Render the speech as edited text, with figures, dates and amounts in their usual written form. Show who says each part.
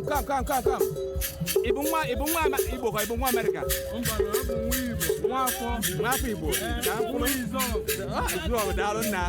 Speaker 1: Come, come, come, come. Ị bụ nwa, ị bụ nwa Igbo ka ị bụ nwa Amerịka?
Speaker 2: Mba, na abụ nwa Igbo, nwa afọ.
Speaker 1: Nwa afọ Igbo. Ka m kwuru.
Speaker 2: Nwa Izọgụ.
Speaker 1: Ah, Izọgụ, daalụ nna.